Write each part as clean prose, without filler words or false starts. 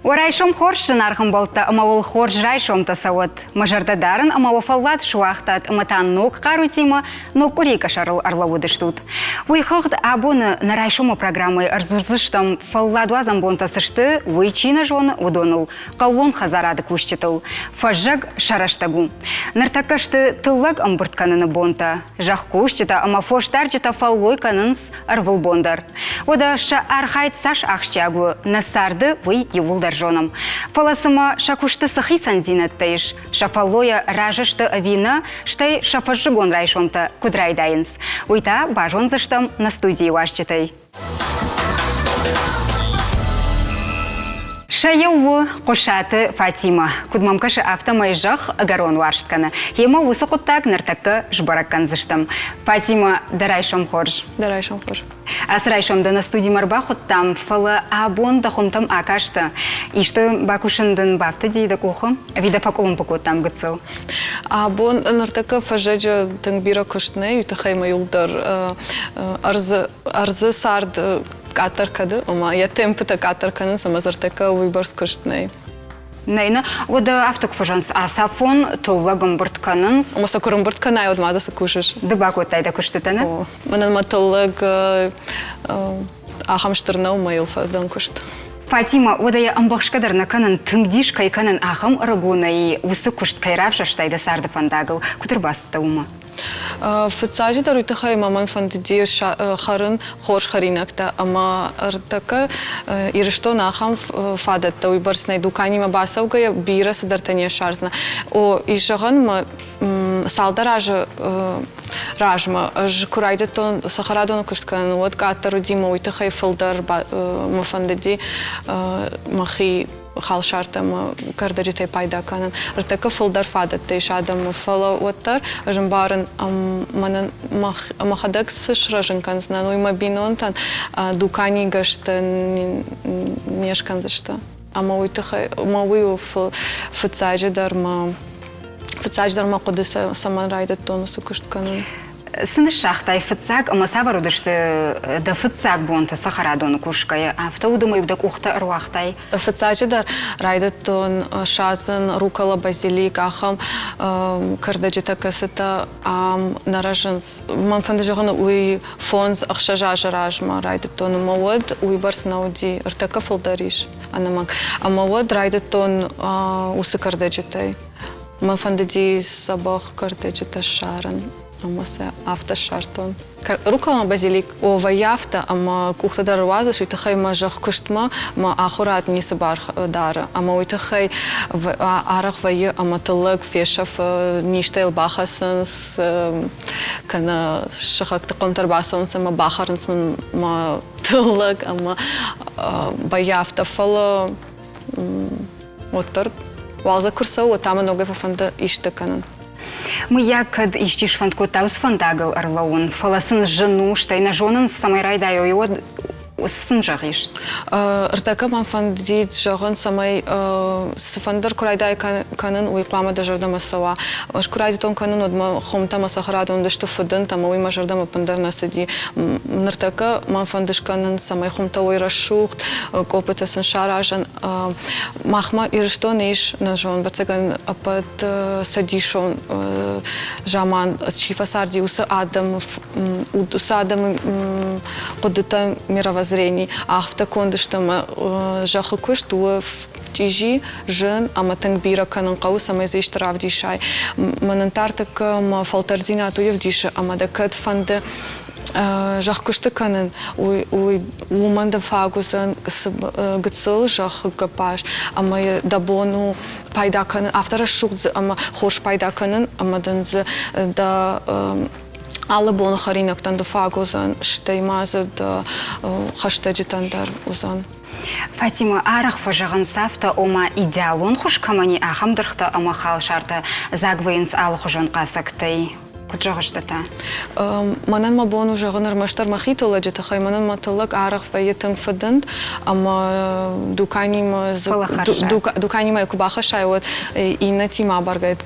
Уӕ райсом хорз, зынаргъ ӕмбӕлттӕ ӕмӕ уыл хорз райсомтӕ цӕуӕд. Мӕ зӕрдӕ дарын ӕмӕ уӕ фӕллад суагътат ӕмӕ та ног хъарутимӕ ног къуырийы къӕсӕрыл ӕрлӕууыдыстут. Уый хыгъд абоны нӕ райсомы программӕйы ӕрдзурдзыстӕм, фӕлладуадзӕн бонтӕ цы сты, уый чи нӕ зоны, уыдоныл, хъӕууон хӕдзарады кусджытыл. Фӕззӕг сӕ рӕстӕг у. Ныртӕккӕ сты тыллӕг ӕмбырд кӕныны бонтӕ. Зӕхкусджытӕ ӕмӕ фосдарджытӕ фӕллой кӕнынц ӕрвылбон дӕр. Уӕдӕ сӕ архайд цас ахсджиаг у нӕ царды, уый иууылдӕр зонӕм. Фӕлӕ цымӕ сӕ куысты цы хицӕндзинӕдтӕ ис, сӕ фӕллойӕ разы сты ӕви нӕ, стӕй сӕ фӕззыгон райсомтӕ куыд райдайынц, уый та базондзыстӕм нӕ студийы уазджытӕй. Сӕ иу у Хъуысаты Фатимӕ. Куыд мӕм кӕсы, афтӕмӕй зӕхх ӕгӕрон уарзт кӕны. Йемӕ уыцы хъуыддаг ныртӕккӕ сбӕрӕг кӕндзыстӕм. Фатимӕ, дӕ райсом хорз. Дӕ райсом хорз. Ацы райсом дӕ нӕ студимӕ ӕрбахуыдтам, фӕлӕ абон дӕ хуымтӕм акастӕ. Исты бакусын дын бафтыди дӕ къухы? Ӕви дӕ фӕкъуылымпы кодтам гыццыл? Абон ныртӕккӕ фӕззӕджы тынг бирӕ куыст нӕй, уый тыххӕй мӕ иуылдӕр ӕрдзы, ӕрдзы цард къаддӕр кӕны, ома йӕ темпытӕ къаддӕр кӕнынц ӕмӕ ныртӕккӕ уыйбӕрц куыст нӕй. Нӕй, нӕ. Уӕдӕ афтӕ куы фӕзӕгъынц, ацафон тыллӕг ӕмбырд кӕнынц. Ӕмӕ сӕ куы рымбырд кӕнай, уӕд ма дзы цы кусыс? Ды бакодтай дӕ куыстытӕ, нӕ? О, мӕнӕн мӕ тыллӕг ахӕм стыр нӕу, мӕ йыл фӕдӕн куыст. Фатимӕ, уӕдӕ йӕ ӕмбӕхсгӕ дӕр нӕ кӕнын, тынг дис кӕй кӕнын, ахӕм ӕрыгонӕй уыцы куыст кӕй равзӕрстай дӕ царды фӕндагыл, куыд ӕрбацыдтӕ уымӕ? Фыццаджыдӕр уый тыххӕй ма мӕн фӕндыди хӕрын хорз хӕринӕгтӕ ӕмӕ ӕртӕккӕ Ирыстоны ахӕм фадӕттӕ уыйбӕрц нӕй дуканимӕ бацӕугӕйӕ бирӕ цыдӕртӕ не ссардзынӕ. О, ис зӕгъӕн мӕ цалдӕр азы размӕ ӕз куы райдыдтон цӕхӕрадоны куыст кӕнын, уӕд къаддӕр уыди мӕ уый тыххӕй фылдӕр мӕ фӕндыди мӕхи халсартӕ ӕмӕ кӕрдӕджытӕй пайда кӕнын. Ӕртӕккӕ фылдӕр фадӕттӕ ис адӕммӕ, фӕлӕ уӕддӕр ӕз ӕмбарын, мӕнӕн мӕхӕдӕг цы сырӕзын кӕндзынӕн, уый мӕ бинонтӕн дуканигӕстӕ не скӕндзысты. Ӕмӕ уый тыххӕй, ӕмӕ уый у фыццаджыдӕр мӕ фыццаджыдӕр мӕ хъуыды цӕмӕн райдыдтон уыцы куыст кӕнын. Цы ныссагътай фыццаг ӕмӕ цавӕр уыдысты дӕ фыццаг бонтӕ цӕхӕрадоны кусгӕйӕ? Афтӕ уыд ӕмӕ-иу дӕ къухтӕ ӕруагътай? Фыццаджыдӕр райдыдтон садзын рукола, базилик, ахӕм кӕрдӕджытӕ, кӕцытӕ ам нӕ рӕзынц. Мӕн фӕнды зӕгъын, уый 5-6 азы размӕ райдыдтон ӕмӕ уӕд уыйбӕрц нӕ уыди, ӕртӕккӕ фылдӕр ис ӕнӕмӕнг. Ӕмӕ уӕд райдыдтон уыцы кӕрдӕджытӕй. Мӕн фӕндыди дзӕбӕх кӕрдӕджытӕ ссарын ӕмӕ сӕ афтӕ ссардтон. Рукола базилик о вӕййы афтӕ, ӕмӕ къухтӕ дӕр ӕруадзыс, уый тыххӕй мӕ зӕхкуыстмӕ мӕ ахуырад ницы бар дары. Ӕмӕ уый тыххӕй арӕх вӕййы ӕмӕ тыллӕг фесӕфы, низтӕ йыл бахӕцынц, кӕнӕ сыхӕгты хъомтӕ ӕрбацӕуынц ӕмӕ бахӕрынц мын мӕ тыллӕг ӕмӕ вӕййы афтӕ. Фӕлӕ уӕддӕр уалдзӕг куы рцӕуы, уӕд та мӕ ногӕй фӕфӕнды исты кӕнын. Мыййаг, кӕд исчи сфӕнд кодта уыцы фӕндагыл ӕрлӕууын, фӕлӕ сын зын у, стӕй нӕ зонынц, цӕмӕй райдайой, уӕд цы сын зӕгъис? Ӕртӕккӕ мӕм фӕндид зӕгъын, цӕмӕй цыфӕнды куы райдай кӕнын, уый хъуамӕ дӕ зӕрдӕмӕ цӕуа. Ӕз куы райдыдтон кӕнын, уӕд мӕ хуымтӕ мӕ цӕхӕрадон уыдысты фыдынт ӕмӕ уый мӕ зӕрдӕмӕ ӕппындӕр нӕ цыди. Ныртӕккӕ мӕм фӕнды скӕнын, цӕмӕй хуымтӕ уой рӕсугъд, къоппытӕ сын саразын. Махмӕ Ирыстоны ис, нӕ зонын, ӕвӕццӕгӕн, ӕппӕт цӕдисон заман чи фӕцарди, уыцы адӕмы уыцы адӕмы хъуыдытӕ мировоззрени афтӕ конд сты ӕмӕ зӕххы куыст у чъизи, зын ӕмӕ тынг бирӕ кӕнын хъӕуы, цӕмӕй дзы исты равдисай. Мӕнӕн та ӕртӕккӕ мӕ фӕлтӕрддзинад уый ӕвдисы, ӕмӕ дӕ кӕд фӕнды зӕхкуысты кӕнын, уый уымӕн дӕ фаг уыдзӕн гыццыл зӕххы гӕппаз ӕмӕ дӕ бон у пайда кӕнын, афтӕ рӕсугъд дзы ӕмӕ хорз пайда кӕнын ӕмӕ дын дзы дӕ алы боны хӕринӕгтӕн дӕ фаг уыдзӕн, стӕй ма дзы дӕ хӕстӕджытӕн дӕр уыдзӕн. Фатимӕ, арӕх фӕзӕгъынц афтӕ, ома идеалон хуыз кӕмӕн и, ахӕм дыргътӕ ӕмӕ халсартӕ дзаг вӕййынц алыхуызон хъацӕгтӕй. Куыд зӕгъыс ды та? Мӕнӕн мӕ бон у зӕгъын ӕрмӕстдӕр мӕхи тыллӕджы тыххӕй. Мӕнӕн мӕ тыллӕг арӕх вӕййы тынг фыдынд ӕмӕ дуканимӕ дуканимӕ куы бахӕссай, уӕд иннӕтимӕ абаргӕ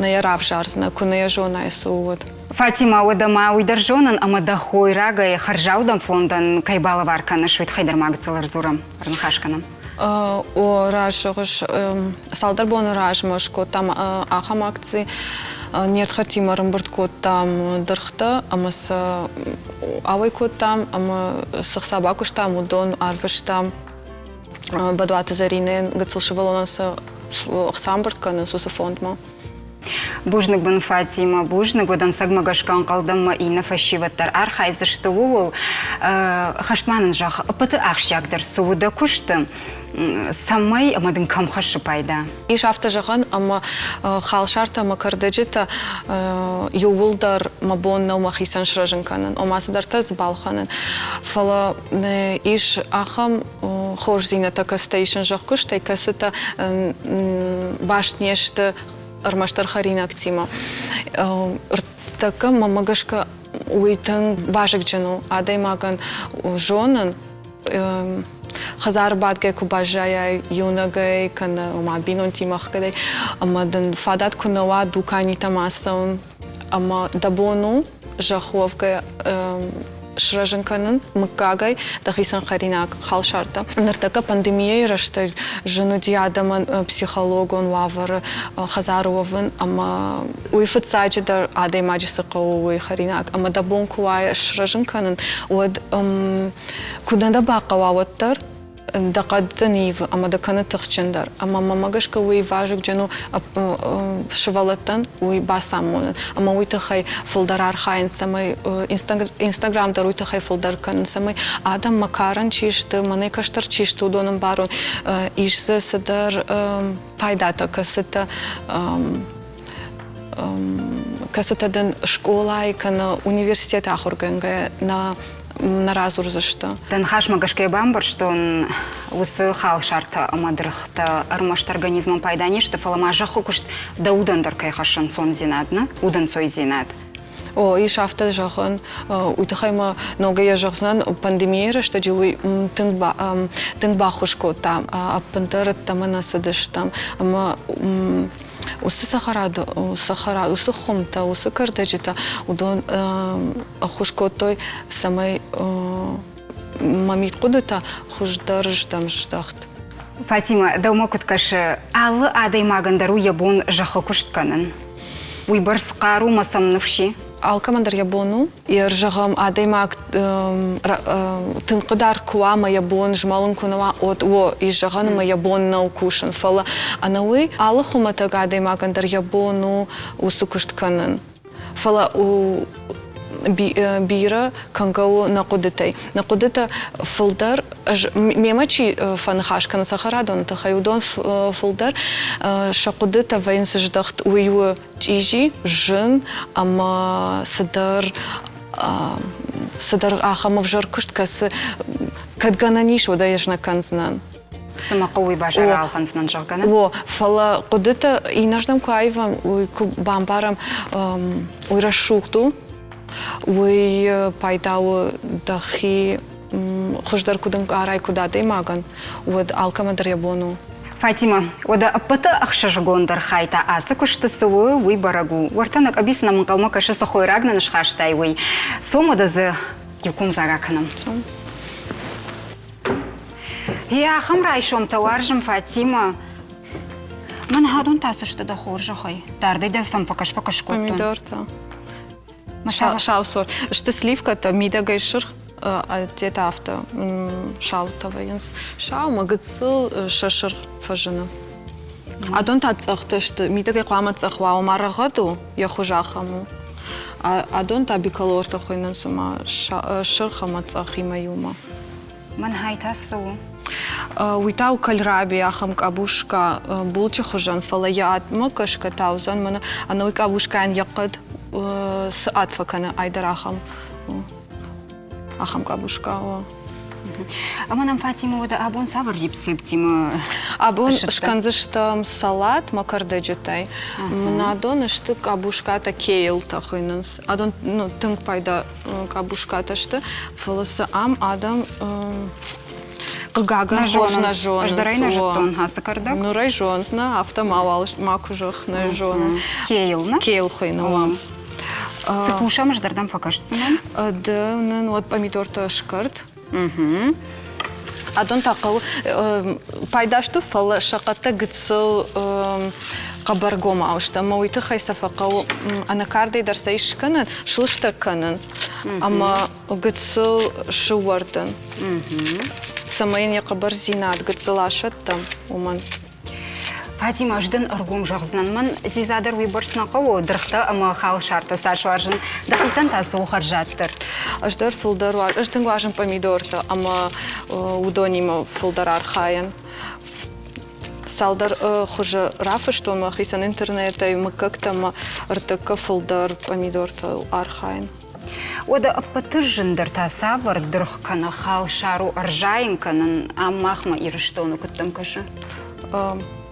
нӕ йӕ равзардзынӕ, куы нӕ йӕ зонай, цы у, уӕд. Фатимӕ, уӕдӕ ма уый дӕр зонын ӕмӕ дӕ хойрагӕй хӕрзаудӕн фондӕн кӕй балӕвар кӕныс, уый тыххӕй дӕр ма гыццыл ӕрдзурӕм, ӕрныхас кӕнӕм. О, раст зӕгъыс, цалдӕр боны размӕ скодтам ахӕм акци. Не рдхӕрдтимӕ ӕрӕмбырд кодтам дыргътӕ ӕмӕ сӕ ауӕй кодтам ӕмӕ цы хца бакуыстам, уыдон арвыстам Бӕдуаты Зӕринӕйӕн гыццыл сывӕллонӕн цы хца ӕмбырд кӕнынц, уыцы фондмӕ. Бузныг мын, Фатимӕ, бузныг. Уӕд ӕнцӕгмӕ гӕсгӕ ӕнхъӕлдӕнмӕ иннӕ фӕсивӕд дӕр архайдзысты ууыл. Хӕст ма нын зӕгъ, ӕппӕты ахсджиагдӕр цы у дӕ куысты, цӕмӕй ӕмӕ дын кӕм хӕссы пайда? Ис афтӕ зӕгъӕн, ӕмӕ халсартӕ ӕмӕ кӕрдӕджытӕ иууылдӕр мӕ бон нӕу мӕхицӕн сырӕзын кӕнын, ома цыдӕртӕ дзы балхӕнын. Фӕлӕ ис ахӕм хорздзинӕдтӕ, кӕцытӕ исын зӕхкуыстӕй, кӕцытӕ баст не сты ӕрмӕстдӕр хӕринӕгтимӕ. Ӕртӕккӕ мӕмӕ гӕсгӕ уый тынг вазыгджын у адӕймагӕн зонын, хӕдзары бадгӕ куы баззайай иунӕгӕй кӕнӕ ома бинонтимӕ ӕхгӕдӕй ӕмӕ дын фадат куы нӕ уа дуканитӕм ацӕуын ӕмӕ дӕ бон у зӕхх уӕвгӕ сырӕзын кӕнын мыггагӕй дӕхицӕн хӕринаг халсартӕ. Ныртӕккӕ пандемийӕйы рӕстӕг зын уыди адӕмӕн психологон уавӕры хӕдзары уӕвын ӕмӕ уый фыццаджыдӕр адӕймаджы цы хъӕуы, уый хӕринаг. Ӕмӕ дӕ бон куы уа сырӕзын кӕнын, уӕд куы нӕ дӕ бахъӕуа, уӕддӕр дӕ хъӕд дын ивы ӕмӕ дӕ кӕны тыхджындӕр. Ӕмӕ мӕмӕ гӕсгӕ уый вазыгджын у сывӕллӕттӕн уый бацамонын. Ӕмӕ уый тыххӕй фылдӕр архайын, цӕмӕй Инстаграм дӕр уый тыххӕй фылдӕр кӕнын, цӕмӕй адӕм мӕ карӕн чи сты, мӕнӕй кӕстӕр чи сты, уыдон ӕмбарон. Ис дзы цыдӕр пайдатӕ, кӕцытӕ кӕцытӕ дын скъолайы кӕнӕ университеты ахуыргӕнгӕйӕ нӕ нӕ радзурдзысты. Дӕ ныхасмӕ гӕсгӕ бамбӕрстон, уыцы халсартӕ ӕмӕ дыргътӕ ӕрмӕст организмӕн пайда не сты, фӕлӕ ма зӕххы куыст дӕ удӕн дӕр кӕй хӕссы ӕнцондзинад, нӕ? Удӕнцойдзинад. О, ис афтӕ зӕгъӕн. Уый тыххӕй ма ногӕй йӕ зӕгъдзынӕн, пандемийӕйы рӕстӕджы уый тынг, тынг баххуыс кодта. Ӕппындӕр ӕддӕмӕ нӕ цыдыстӕм. Ӕмӕ уыцы цӕхӕрады, цӕхӕра, уыцы хуымтӕ, уыцы кӕрдӕджытӕ, уыдон ӕххуыс кодтой, цӕмӕй мӕ мидхъуыдытӕ хуыздӕрыздӕм здӕхт. Фатимӕ, дӕумӕ куыд кӕсы, алы адӕймагӕн дӕр у йӕ бон зӕххы куыст кӕнын? Уыйбӕрц хъару ма сӕм ныфс и? Алкӕмӕн дӕр йӕ бон у. Йе зӕгъӕм, адӕймаг тынг хъыгдард куы уа ӕмӕ йӕ бон змӕлын куы нӕ уа, уӕд о, ис зӕгъӕн ӕмӕ йӕ бон нӕу кусын. Фӕлӕ ӕнӕуый алы хуымӕтӕг адӕймагӕн дӕр йӕ бон у уыцы куыст кӕнын. Фӕлӕ бирӕ кӕнгӕ у нӕ хъуыдытӕй. Нӕ хъуыдытӕ фылдӕр ӕз мемӕ чи фӕныхас кӕны цӕхӕрадоны тыххӕй, уыдон фылдӕр сӕ хъуыдытӕ вӕййынц здӕхт, уый у чъизи, зын ӕмӕ цыдӕр цыдӕр ахӕм ӕвзӕр куыст, кӕцы кӕд гӕнӕн ис, уӕд ӕй ӕз нӕ кӕндзынӕн. Цыма хъӕуы базары ӕлхӕндзынӕн, зӕгъгӕ, нӕ? О, фӕлӕ хъуыдытӕ иннӕрдӕм куы аивӕм, уый куы бамбарӕм, уый рӕсугъд у, уый пайда у дӕхи хуыздӕр куыд ӕнкъарай, куыд адӕймагӕн, уӕд алкӕмӕн дӕр йӕ бон у. Фатимӕ, уӕдӕ ӕппӕты ӕхсызгондӕр хай та ацы куысты цы у, уый бӕрӕг у. Уӕртӕ нӕ къӕбиц нӕм ӕнхъӕлмӕ кӕсы, цы хойраг нын схастай, уый. Цом уӕдӕ дзы иу комдзаг акӕнӕм. Цом. Йе ахӕм райсомтӕ уарзын, Фатимӕ. Мӕн хӕдон та цы сты дӕ хорзӕхӕй? Дардӕй дӕр сӕм фӕкӕс-фӕкӕс кодтон. Помидортӕ. Сау сорт. Сты сливкӕтӕ, мидӕгӕй сырх, ӕдде та афтӕ саутӕ вӕййынц. Сау ӕмӕ гыццыл сӕ сырх фӕзыны. Адон та цъӕхтӕ сты. Мидӕгӕй хъуамӕ цъӕх уа, ома рӕгъӕд у, йӕ хуыз ахӕм у. Адон та биколортӕ хуыйнынц, ома сырх ӕмӕ цъӕхимӕ иумӕ. Мӕн хай та цы у? Уый та у кальраби, ахӕм къабуска булчъы хуызӕн, фӕлӕ йӕ адмӕ гӕсгӕ та уыдзӕн мӕнӕ ӕнӕуый къабускайӕн йӕ хъӕд цы ад фӕкӕны, айдӕр ахӕм ахӕм къабуска у. Ӕмӕ нӕм Фатимӕ уӕдӕ абон цавӕр рецептимӕ Абон скӕндзыстӕм салат мӕ кӕрдӕджытӕй. Мын адон сты къабускатӕ кейлтӕ хуыйнынц. Адон ну, тынг пайда къабускатӕ сты, фӕлӕ сӕ ам адӕм хъыгагӕн хорз нӕ зонынц. Ӕз дӕр ӕй нӕ зыдтон ацы кӕрдӕг. Ныр ӕй зонынц, нӕ, афтӕ мауал макуы зӕгъ, нӕ зонын. Кейл, нӕ? Кейл хуыйны, уа. Цы кусӕм, ӕз дӕр дӕм фӕкӕсдзынӕн. Ды нын уӕд помидортӕ скӕрд. Адон та хъӕуы пайда сты, фӕлӕ сӕ хъӕдтӕ гыццыл хъӕбӕргомау сты ӕмӕ уый тыххӕй сӕ фӕхъӕуы ӕнӕкардӕй дӕр сӕ ис скӕнын, слыстӕг кӕнын ӕмӕ гыццыл сыууӕрдын, цӕмӕй йын йӕ хъӕбӕрдзинад гыццыл асӕтта, уымӕн. Фатимӕ, ӕз дын ӕргом зӕгъдзынӕн, мӕн дзидза дӕр уыйбӕрц нӕ хъӕуы, дыргътӕ ӕмӕ халсартӕ цас уарзын, дӕхицӕн та цы у хӕрзаддӕр? Ӕз дӕр фылдӕр ӕз тынг уарзын помидортӕ ӕмӕ уыдонимӕ фылдӕр архайын. Цалдӕр хуызы рафыстон мӕхицӕн интернетӕй мыггӕгтӕ ӕмӕ ӕртӕккӕ фылдӕр помидортыл архайын. Уӕдӕ ӕппӕты зындӕр та цавӕр дыргъ кӕнӕ халсар у ӕрзайын кӕнын ам махмӕ Ирыстоны куыд дӕм кӕсы?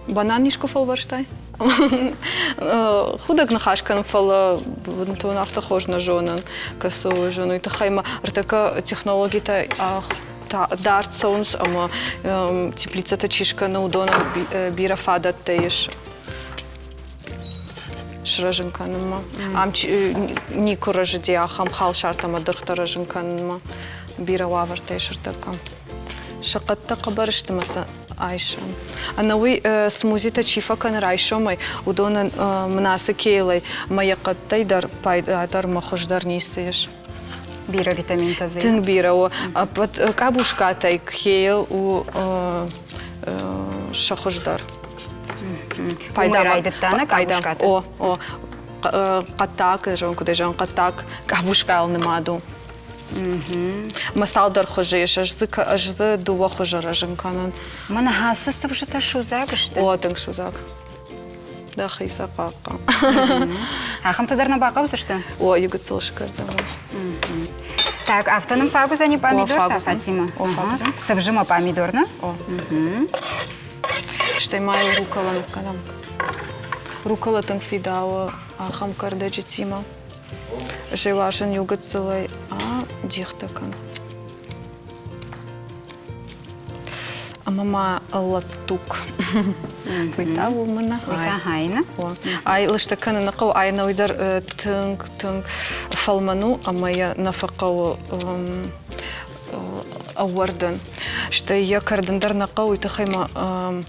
Банан искуы фӕлвӕрстай? Худӕг ныхас кӕнын, фӕлӕ бынтон афтӕ хорз нӕ зонын, кӕцы у зын. Уый тыххӕй ма ӕртӕккӕ технологитӕ дард цӕуынц ӕмӕ теплицӕтӕ чи скӕны, уыдонӕн бирӕ фадӕттӕ ис. сырӕзын кӕнынмӕ. Ам никуы рӕзыди ахӕм халсартӕ ӕмӕ дыргътӕ рӕзын кӕнынмӕ. Бирӕ уавӕртӕ ис ӕртӕккӕ. Сӕ хъӕдтӕ хъӕбӕр сты ӕмӕ сӕ айсӕм. Ӕнӕуый смузитӕ чи фӕкӕны райсомӕй, уыдонӕн мын ацы кейлӕй мӕ йӕ хъӕдтӕй дӕр пайдадӕр мӕ хуыздӕр ницы ис. Бирӕ витаминтӕ дзы. Тынг бирӕ у. Ӕппӕт къабускатӕй кейл у сӕ хуыздӕр. Пайда райдыдта нӕ къабускаты? О, о. Хъӕддаг, зон куыд зӕгъын, хъӕддаг къабускайыл нымад у. Мӕ цалдӕр хуызы ис, ӕз дзы, ӕз дзы дыууӕ хуызы рӕзын кӕнын. Мӕнӕ ацы цывзытӕ судзаг сты? О, тынг судзаг. Дӕхи сӕ хъахъхъӕ. Ахӕмтӕ дӕр нӕ бахъӕудзысты? О, иу гыццыл скӕрдӕм. Так, афтӕ нын фаг уыдзӕни пъамидортӕ, Фатима? О, фаг уыдзӕн. Цывзымӕ пъамидор, нӕ? О. Стӕй ма йыл рукола ныккӕнӕм. Рукола тынг фидауы ахӕм кӕрдӕджытимӕ. Ӕз ӕй уарзын иу гыццылӕй дихтӕ кӕн. Ӕмӕ ма латтук. Уый та у мӕнӕ. Уый та хайна. Ай лыстӕг кӕнын нӕ хъӕуы, ай ӕнӕуый дӕр тынг тынг фӕлмӕн у ӕмӕ йӕ нӕ фӕхъӕуы ӕууӕрдын. Стӕй йӕ кӕрдын дӕр нӕ хъӕуы, уый тыххӕй ма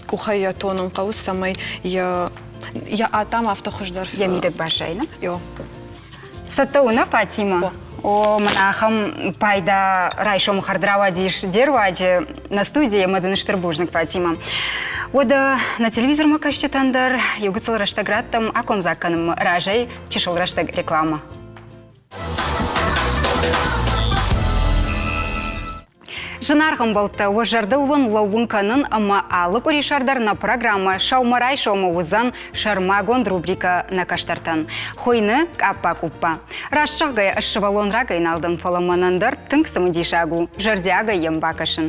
къухӕй йӕ тонын хъӕуы, цӕмӕй йӕ йӕ атам афтӕ хуыздӕр. Йӕ мидӕг баззайна? Йо. Цӕттӕ у нӕ, Фатима? О, мӕн ахӕм пайда райсомы хӕрд рауадис де руаджы нӕ студийы ӕмӕ дын стыр бузныг, Фатима. Уӕдӕ нӕ телевизормӕ кӕсджытӕн дӕр иу гыццыл рӕстӕг раттӕм акомдзаг кӕнынмӕ разӕй чысыл рӕстӕг реклама. Зынаргъ ӕмбӕлттӕ, уӕ зӕрдыл уын лӕууын кӕнын ӕмӕ алы къуырисӕр дӕр нӕ программӕ «Сӕумӕрайсомы» уыдзӕн сӕрмагонд рубрикӕ нӕ кӕстӕртӕн. Хуыйны «Къаппа-къуппа». Раст зӕгъгӕйӕ, ӕз сывӕллон рагӕй нал дӕн, фӕлӕ мӕнӕн дӕр тынг цымыдисаг у зӕрдиагӕй йӕм бакӕсын.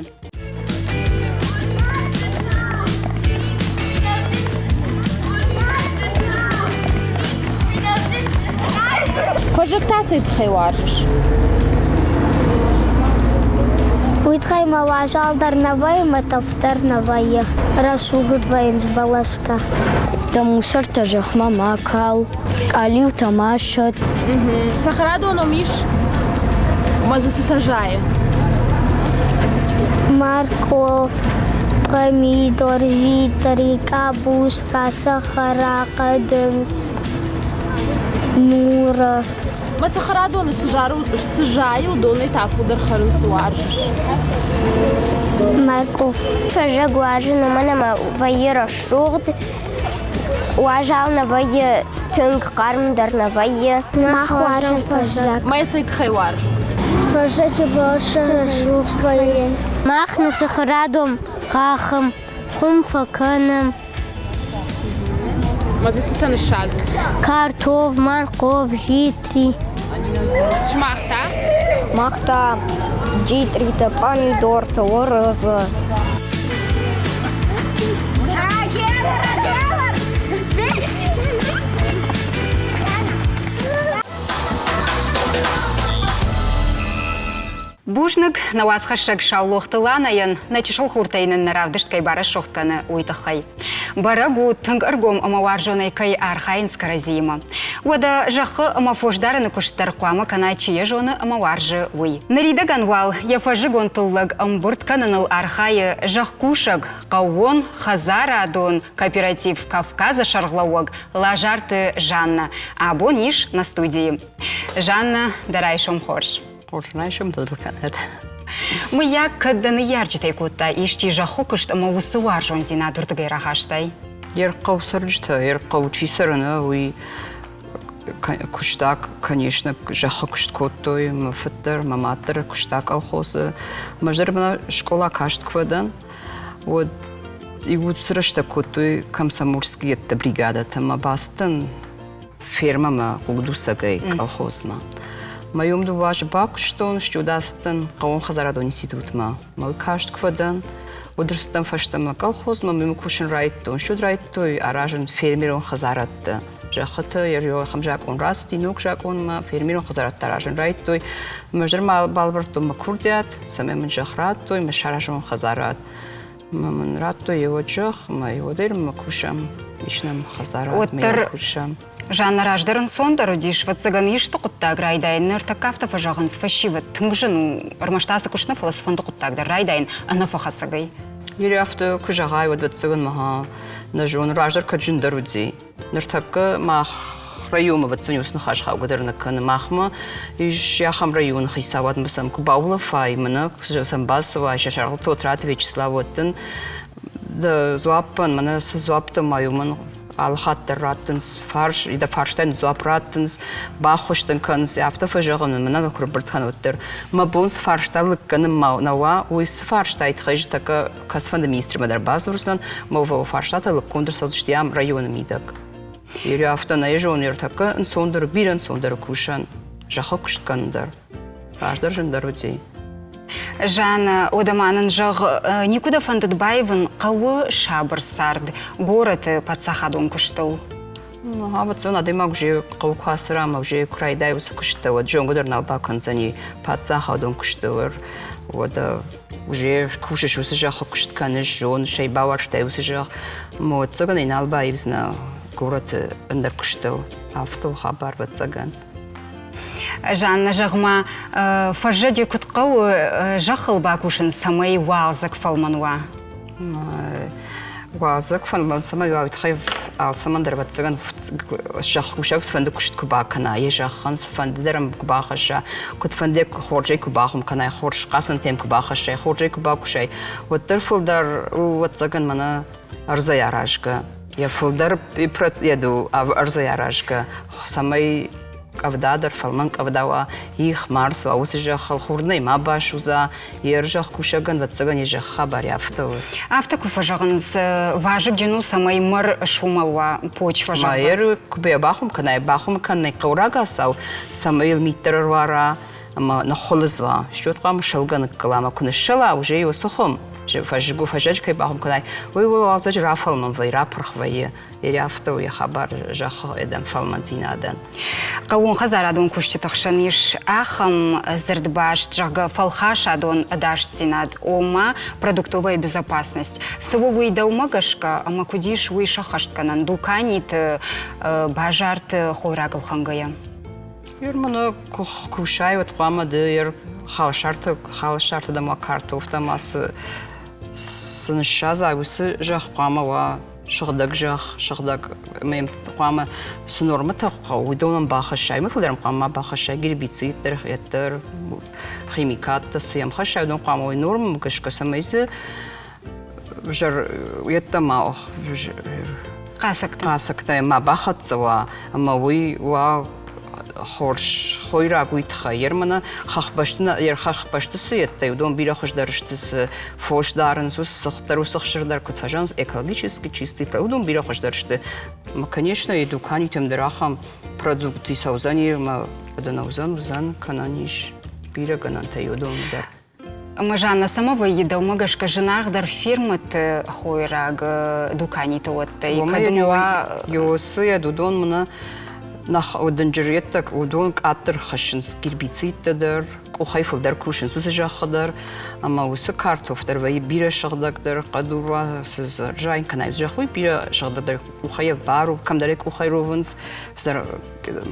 Фӕззӕг та цӕй тыххӕй уарзыс? Уый тыххӕй мӕ уазал дӕр нӕ вӕййы, мӕ тӕф дӕр нӕ вӕййы. Рӕсугъд вӕййынц бӕлӕстӕ. Дӕ мусортӕ зӕхмӕ ма кал, къалиутӕ ма сӕтт. Цӕхӕрадон ӕм ис ӕмӕ дзы цытӕ зайы? Морковь, помидор, витри, къабуска, сахара, хъӕдындз, нуры. Мӕ цӕхӕрадоны цы зайы, уыдонӕй та фылдӕр хӕрын цы уарзыс? Морковь. Фӕззӕг уарзын, уымӕн ӕмӕ вӕййы рӕсугъд, уазал нӕ вӕййы, тынг хъарм дӕр нӕ вӕййы. Мах уарзӕм фӕззӕг. Мӕ цӕй тыххӕй уарзут? Фӕззӕджы бӕласы рӕсугъд вӕййынц. Мах нӕ цӕхӕрадон къахӕм, хуым фӕкӕнӕм. Ма дзы цытӕ ныссадзут? Картоф, морковь, джитри. Сымах та? Мах та джитритӕ, пъамидортӕ, уырыдзы. Бузныг, нӕ уацхӕссӕг Саулохты Ланӕйӕн нӕ чысыл хуртӕй нын нӕ равдыст кӕй барӕсугъд кӕны, уый тыххӕй. Бӕрӕг у, тынг ӕргом ӕмӕ уарзонӕй кӕй архайынц кӕрӕдзиимӕ. Уӕдӕ зӕххы ӕмӕ фосдарыны куыст дӕр хъуамӕ кӕна, чи йӕ зоны ӕмӕ уарзы, уый. Ныридӕгӕн уал йӕ фӕззыгон тыллӕг ӕмбырд кӕныныл архайы зӕхкусӕг, хъӕууон хӕдзарадон кооператив «Кавказы» сӕргълӕууӕг Лазарты Жаннӕ. Абон ис нӕ студийы. Жаннӕ, дӕ райсом хорз. Хорз райсом дыл кӕнӕд. Мыййаг, кӕд дӕ ныййарджытӕй кодта исчи зӕххы куыст ӕмӕ уыцы уарзондзинад уырдыгӕй рахастай? Йе рхъӕу цӕрджытӕ, йе рхъӕу чи цӕры, уый куыста, конечно, зӕххы куыст кодтой. Мӕ фыд дӕр, мӕ мад дӕр куыста колхозы. Мӕ зӕрдӕмӕ скъола каст куы фӕдӕн, уӕд иу рӕстӕг кодтой комсомольские бригадӕтӕ мӕ бацыдтӕн фермӕмӕ хъугдуцӕгӕй колхозмӕ. Мӕ уым дыууӕ азы бакуыстон, студацыдтӕн хъӕууонхӕдзарадон институтмӕ. Мӕ каст куы фӕдӕн, уӕд ӕрцыдтӕн фӕстӕмӕ колхозмӕ, мӕ кусын райдыдтон. Студ райдыдтой аразын фермерон хӕдзарадтӕ. Зӕххыты ахӕм закъон рацыди, ног закъонмӕ фермерон хӕдзарадтӕ аразын райдыдтой. Мӕ зӕрмӕ балвӕрдтон мӕ курдиат, цӕмӕй мын зӕхх радтой, мӕ саразон хӕдзарад. Мӕ мын радтой йӕ зӕхх, мӕ йодӕр мӕ кусӕм, ис нӕм хӕдзарад, Уӕддӕр мӕ кусӕм. Жанна раздӕр ӕнцондӕр уыдис, ӕвӕццӕгӕн, исты хъуыддаг райдайын. Ныртӕккӕ афтӕ фӕзӕгъынц, фӕсивӕд тынг зын у, ӕрмӕст ацы куыст нӕ, фӕлӕ цыфӕнды хъуыддаг дӕр райдайын ӕнӕфӕхӕцӕгӕй. Ире афтӕ куы зӕгъай, уӕд ӕвӕццӕгӕн мӕ нӕ зоны, раздӕр кӕд зындӕр уыди. Ныртӕккӕ мах районмӕ ӕвӕццӕгӕн уыцы ныхас хаугӕ дӕр нӕ кӕны. Махмӕ ис ахӕм районы хицауадмӕ сӕм куы баулӕфай, мӕнӕ сӕм бацӕуай, сӕ сӕргъыл Тотраты Вячеслав, уӕд дын дӕ дзуаппӕн, мӕнӕ цы дзуапп дӕм ма уымӕн алы хатт дӕр раттынц фарс, дӕ фарстӕн дзуапп раттынц, баххуыс дын кӕнынц, афтӕ фӕзӕгъын, мӕнӕ куы рбырд кӕн, уӕддӕр. Мӕ бон цы фарста лыг кӕнын ма нӕ уа, уый цы фарстайы тыххӕй тӕккӕ кӕцыфӕнды министрмӕ дӕр бадзурдзынӕн, мӕ фарстатӕ лыггонд ӕрцӕудзысты ам районы мидӕг. Ире афтӕ нӕ зоны ӕртӕккӕ ӕнцондӕр, бирӕ ӕнцондӕр кусӕн, зӕххы куыст кӕнын дӕр. Раздӕр зындӕр уыди. Жанна, уӕдӕ ма нын зӕгъ, никуы дӕ фӕндыд баивын хъӕуы сабыр цард горӕты паддзахадон куыстыл? Ӕвӕццӕгӕн адӕймаг уже хъӕуы куы ацыра ӕмӕ уже куы райдайа уыцы куысттӕ, уӕд зонгӕ дӕр нал бакӕндзӕни паддзахадон куысты, уӕд уже кусыс уыцы зӕххы куыст кӕныс, зоныс ӕй, бауарзтай уыцы зӕхх. Ӕмӕ ӕвӕццӕгӕн ӕй нал баивдзынӕ горӕты ӕндӕр куыстыл. Афтӕ у хабар, ӕвӕццӕгӕн. Жанна, зӕгъ-ма, фӕззӕджы куыд хъӕуы зӕххыл бакусын, цӕмӕй уалдзӕг фӕлмӕн уа? Уалдзӕг фӕлмӕн цӕмӕй уа, уый тыххӕй алцӕмӕн дӕр, ӕвӕццӕгӕн, зӕхкусӕг цыфӕнды куыст куы бакӕна, йӕ зӕххӕн цыфӕнды дӕр ӕм куы бахӕсса, куыдфӕнды хорзӕй куы бахуым кӕнай, хорз хъацӕнтӕ йӕм куы бахӕссай, хорзӕй куы бакусай, уӕддӕр фылдӕр у, ӕвӕццӕгӕн, мӕнӕ ӕрдзӕй аразгӕ. Йӕ фылдӕр ӕрдзӕй аразгӕ, цӕмӕй къӕвда дӕр фӕлмӕн къӕвда уа, их ма ӕрцӕуа уыцы зӕххыл, хур нӕй ма басудза, йе рзӕхкусӕгӕн, ӕвӕццӕгӕн, йӕ зӕхх хабар афтӕ у. Афтӕ куы фӕзӕгъынц, вазыгджын у, цӕмӕй мӕр сумӕл уа почва, зӕгъгӕ. Мӕр куы бахуым кӕнай, бахуым кӕнай хъӕуы рагацау, цӕмӕй йыл мит дӕр ӕруара ӕмӕ ныххуылыдз уа. Счет хъуамӕ сӕлгӕ ныккӕла ӕмӕ куы ныссӕла, уже уыцы хуым, фӕззыгу фӕззӕджы кӕй бахуым кӕнай, уый уалдзӕджы рафӕлмӕн вӕййы, рапырх вӕййы. Йе афтӕ у йӕ хабар зӕххы эдӕм фӕлмӕндзинадӕн. Хъӕууонхӕдзарадон кусджыты хсӕн ис ахӕм дзырдбаст, зӕгъгӕ, фӕлхасадон ӕдасдзинад, ома продуктовая безопасность. Цы у уый дӕумӕ гӕсгӕ ӕмӕ куыд ис уый сӕххӕстгӕнӕн дуканиты, базарты хойраг ӕлхӕнгӕйӕ? Ерманы кусай, уӕд хъуамӕ ды ер халсарты, халсарты дӕм уа картофтӕ ма цы цы ныссадзай, уыцы зӕхх хъуамӕ уа сыгъдӕг зӕхх, сыгъдӕг ӕмӕ хъуамӕ цы нормӕтӕ хъӕуы, уыдонӕн бахӕссай. Ӕмӕ фылдӕр хъуамӕ ма бахӕссай гербицидтӕ, ӕддӕр химикаттӕ, цы йӕм хӕссай, уыдон хъуамӕ уой нормӕмӕ гӕсгӕ, цӕмӕй дзы взӕр йеддӕмӕ хъасӕгтӕ хъасӕгтӕ ма бахӕццӕ уа ӕмӕ уый уа хорз хойраг уый тыххӕй. Ермӕнӕ хӕхбӕсты йӕ хӕхбӕсты цы йедтӕй, уыдон бирӕ хуыздӕр сты, цы фос дарынц, уыцы цыхт дӕр, уыцы хсыр дӕр куыд фӕзӕгъынц, экологически чистый, уыдон бирӕ хуыздӕр сты. Ӕмӕ, конечно, йӕ дуканитӕм дӕр ахӕм продукци цӕудзӕни ӕмӕ уыдон уыдзӕн, уыдзӕн, кӕнӕн ис бирӕ гӕнӕнтӕ уыдон дӕр. Ӕмӕ Жанна, цӕмӕ вӕййы дӕумӕ гӕсгӕ зынаргъдӕр фирмӕты хойраг дуканиты уӕттӕй? Кӕд ма уа... Ёсы йӕ уыдон мӕнӕ дынджыр йедтӕг уыдон къаддӕр хӕссынц гербицидтӕ дӕр, къухӕй фылдӕр кусынц уыцы зӕххы дӕр, ӕмӕ уыцы картоф дӕр вӕййы бирӕ сыгъдӕгдӕр, хъӕдур уа, цы зайын кӕнай, зӕхх уый бирӕ сыгъдӕгдӕр къухӕй ӕвбару, кӕмдӕр ӕй къухӕй ровынц, цыдӕр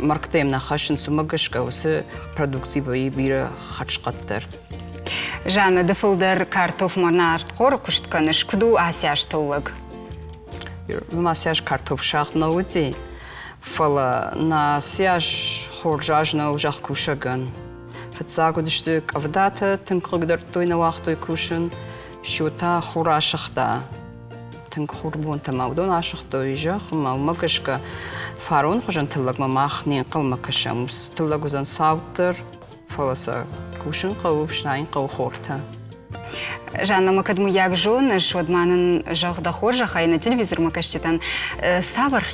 мӕргътӕ йӕм нӕ хӕссынц, уымӕ гӕсгӕ уыцы продукци вӕййы бирӕ хӕрзхъӕддӕр. Жанна, ды фылдӕр картофмӕ нартхоры куыст кӕныс, куыд у ацы аз тыллӕг? Уым ацы аз картоф сагъд нӕ уыди, фӕлӕ нӕ ацы аз хорз аз нӕу зӕхкусӕгӕн. Фыццаг уыдысты къӕвдатӕ, тынг хъыгдардтой, нӕ уагътой кусын. Сиу та хур асыгъта. Тынг хурбонтӕ ма уыдон асыгътой зӕхх ӕмӕ уымӕ гӕсгӕ фарон хуызӕн тыллӕгмӕ мах не нхъӕлмӕ кӕсӕм. Тыллӕг уыдзӕн цауддӕр, фӕлӕ сӕ кусын хъӕуы, фснайын хъӕуы хортӕ. Жанна, ма кӕд мыййаг зоныс, уӕд ма нын зӕгъ дӕ хорзӕхӕй нӕ телевизормӕ кӕсджытӕн, цавӕр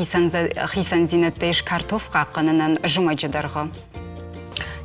хицӕндзинӕдтӕ ис картоф хъахъхъӕнынӕн зымӕджы дӕргъы?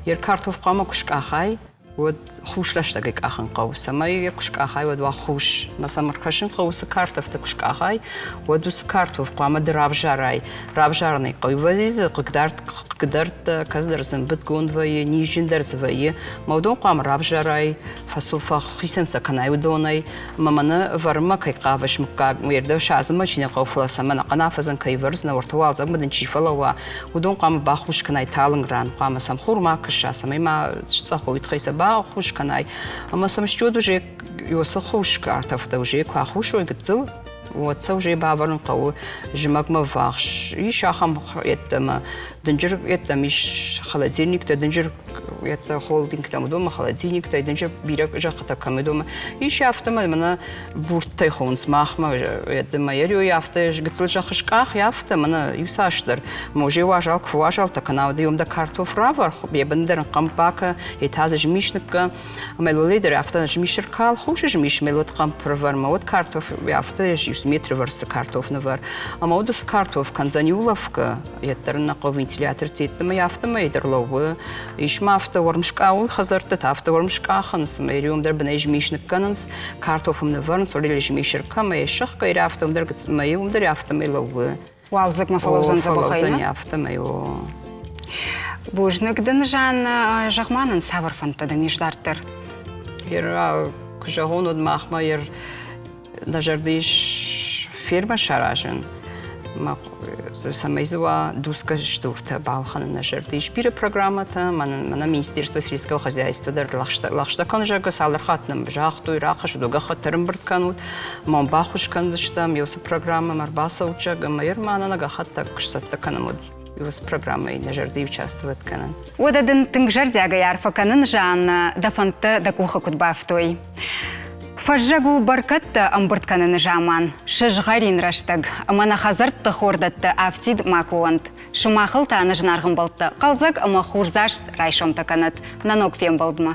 Йе картоф хъуамӕ куы скъахай, уӕд хус рӕстӕгӕй къахын хъӕуы. Цӕмӕй йӕ куы скъахай, уӕд уа хус. Мӕ сӕм ӕркӕсын хъӕуы, уыцы картӕфтӕ куы скъахай, уӕд уыцы картоф хъуамӕ ды равзарай. Равзарын ӕй хъӕуы. Вӕййы дзы хъыгдард хъыгдӕрдтӕ, кӕцыдӕр дзы ӕмбыдгонд вӕййы, низджындӕр дзы вӕййы. Мӕ уыдон хъуамӕ равзарай, фӕхицӕн сӕ кӕнай уыдонӕй. Ӕмӕ мӕнӕ ӕвӕрынмӕ кӕй хъавыс мыггаг, ме рдӕг садзынмӕ чи нӕ хъӕуы, фӕлӕ сӕ мӕнӕ хъӕн афӕдзӕн кӕй ӕвӕрдзынӕ, уӕртӕ уалдзӕгмӕ дын чи фӕлӕууа, уыдон хъуамӕ бахус кӕнай талынг ран, хъуамӕ сӕм хур ма кӕса, цӕмӕй ма сцъӕх уой, тыххӕй сӕ бахус кӕнай. Ӕмӕ сӕм стьод уже уыцы хус картӕфтӕ уже куы ахус уой гыццыл, уӕд сӕ уже бавӕрын хъӕуы зымӕгмӕ ввахс. Ис ахӕм йеддӕмӕ дынджыр йеддӕм ис холодильниктӕ, дынджыр йеддӕ холдингтӕм, уыдонмӕ холодильниктӕ, дынджыр бирӕ зӕххытӕ кӕм уыдонмӕ. Ис афтӕмӕй мӕнӕ бурттӕй хонынц махмӕ, йеддӕмӕ ериойы афтӕ гыццыл зӕххы скъах, афтӕ мӕнӕ иуцасдӕр. Може уазал куы фӕуазалтӕ кӕна, уӕд уым дӕ картоф равӕр, йӕ бын дӕр хъӕмп бакӕ, йе та дзы змис ныккӕ. Ӕмӕ лолей дӕр афтӕ змис ӕркал, хус змис мӕ уӕд хъӕмп ӕрвӕр, мӕ уӕд картоф афтӕ метры вӕрцы картоф нывӕр. Ӕмӕ уӕд уыцы картоф кӕндзӕн улӕфгӕ, йеддӕр нӕ хъӕуы вентилятортӕ йеддӕмӕ афтӕмӕй дӕр лӕууы. Ис ма афтӕ уӕрмскъауы хӕдзӕртты та афтӕ уӕрмскъахынц, ӕмӕ риуым дӕр бынӕй змис ныккӕнынц, картоф ӕм нывӕрынц, уӕле змис ӕркӕмӕ, йӕ сыхгӕ, афтӕ уым дӕр мӕ уым дӕр афтӕмӕй лӕууы. Уалдзӕгмӕ фӕлӕудзӕн дзӕбӕхӕй, Фӕлӕудзӕни афтӕмӕй, о. Бузныг дын, Жанна. Зӕгъ-ма нын, цавӕр фӕндтӕ дӕм ис дарддӕр? Куы зӕгъон, уӕд махмӕ нӕ зӕрды ис фермӕ саразын. Цӕмӕй дзы уа дусгӕ стуртӕ балхӕнын нӕ зӕрды ис бирӕ программӕтӕ. Мӕнӕ Министерство сельского хозяйства дӕр лӕгъстӕ кӕны, зӕгъгӕ, цалдӕр хатт нӕм загътой, рахӕссут, гӕххӕтт ӕрӕмбырд кӕнут. Мӕн баххуыс кӕндзыстӕм, уыцы программӕмӕ ӕрбацӕут, зӕгъгӕ, ӕмӕ Ерманӕн гӕххӕттӕ куы сцӕттӕ кӕнӕм, уӕд уыцы программӕйы нӕ зӕрдӕ участвовать кӕнын. Уӕдӕ дын тынг зӕрдиагӕй арфӕ кӕнын, Жанна, дӕ фӕндтӕ дӕ къухы куыд бафтой. Фӕззӕг у бӕркӕдтӕ ӕмбырд кӕныны заман, сызгъӕрин рӕстӕг, ӕмӕ нӕ хӕдзӕртты хордӕттӕ афтид макуы уӕнт. Сымахыл та нӕ зынаргъ ӕмбӕлттӕ хъӕлдзӕг ӕмӕ хурдзаст райсомтӕ кӕнӕт нӕ ног фембӕлдмӕ.